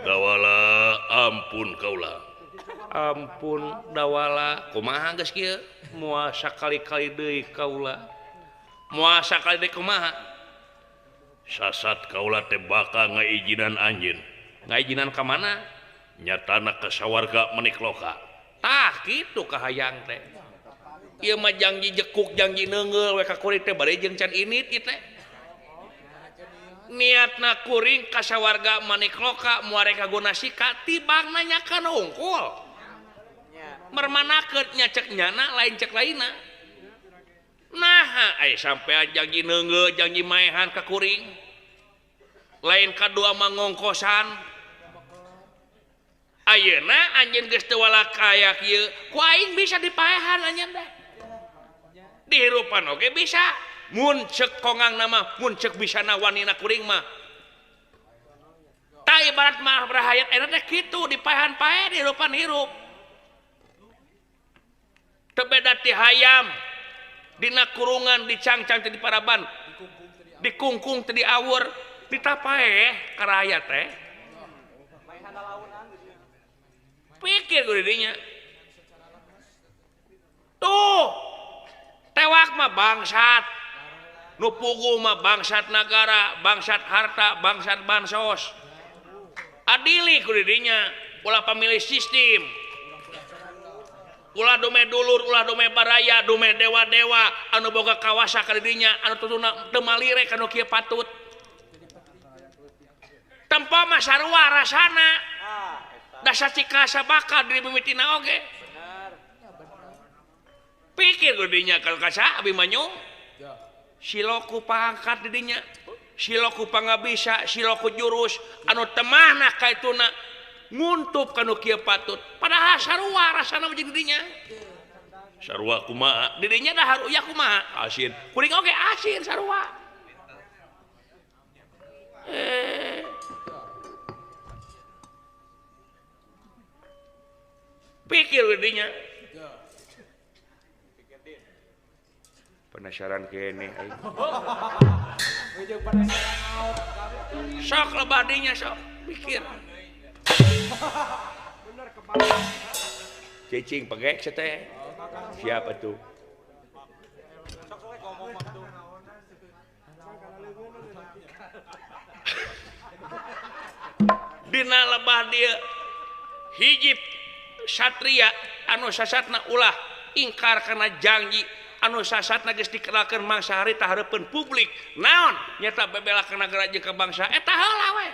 Dawala ampun kaula. Ampun dawala kumaha geus kieu moal sakali-kali deui kaula. Moal sakali deui kumaha? Sasat kaula teh bakal ngaijinan anjeun. Ngaijinan ka mana? Nyatana ka sawarga menikloka. Tah kitu kahayang teh. Ieu mah janji jekuk janji neungeul we ka kuring teh bari jeung can init ieu teh. Niatna kuring ka sawarga manikloka moal rek kaguna sika tibang nanyakan hungkul. Mermanakeun nya cek nyana lain cek lainna. Naha aya sampean janji neungeul janji maehan ka kuring. Lain kadua mah ngongkosan. Ayeuna anjeun geus teu walakaya kieu, ku aing bisa dipaehan anjeun teh. Dihirupan oge bisa. Mun cek kongang nama, mun cek bisana wanina kuring mah. Tah ibarat mah rahayat eta teh kitu dipaehan pae dihirupan hirup. Teu beda ti hayam dina kurungan dicangcang teh di paraban, dikungkung teh diawur, ditapaeh ka rahayat teh. Pikir gue didinya. Tuh tewak mah bangsat, nu puguh mah bangsat nagara, bangsat harta, bangsat bansos. Adili ku didinya, ulah pamilih sistem. Ulah dome dulur, ulah dome baraya, dome dewa-dewa anu boga kawasa ka didinya, anu tutuna teu malire ka nu kieu patut. Tempo mah sarua rasana. Dasar cikasa bakal diri mimitina oge. Pikir didinya kalau kasa Abimanyu. Siloku pangkat didinya. Siloku pangabisa, siloku jurus anu temahna kaituna nguntup kanu kieu patut. Padahal sarua rasana mah jeung didinya. Sarua kumaha? Didinya dahar uyah kumaha? Asin. Kuring oge asin sarua. Pikir didinya. Penasaran kene aing. Sok lebadinya sok pikir. Cicing pegek teh. Siapa tuh? Dina lebah dia hiji satria anu sasatna ulah ingkar kana janji anu sasatna geus dikenalkeun mangsa harita hareupeun publik naon nyata bebela kana nagara jeung ka bangsa eta heula we.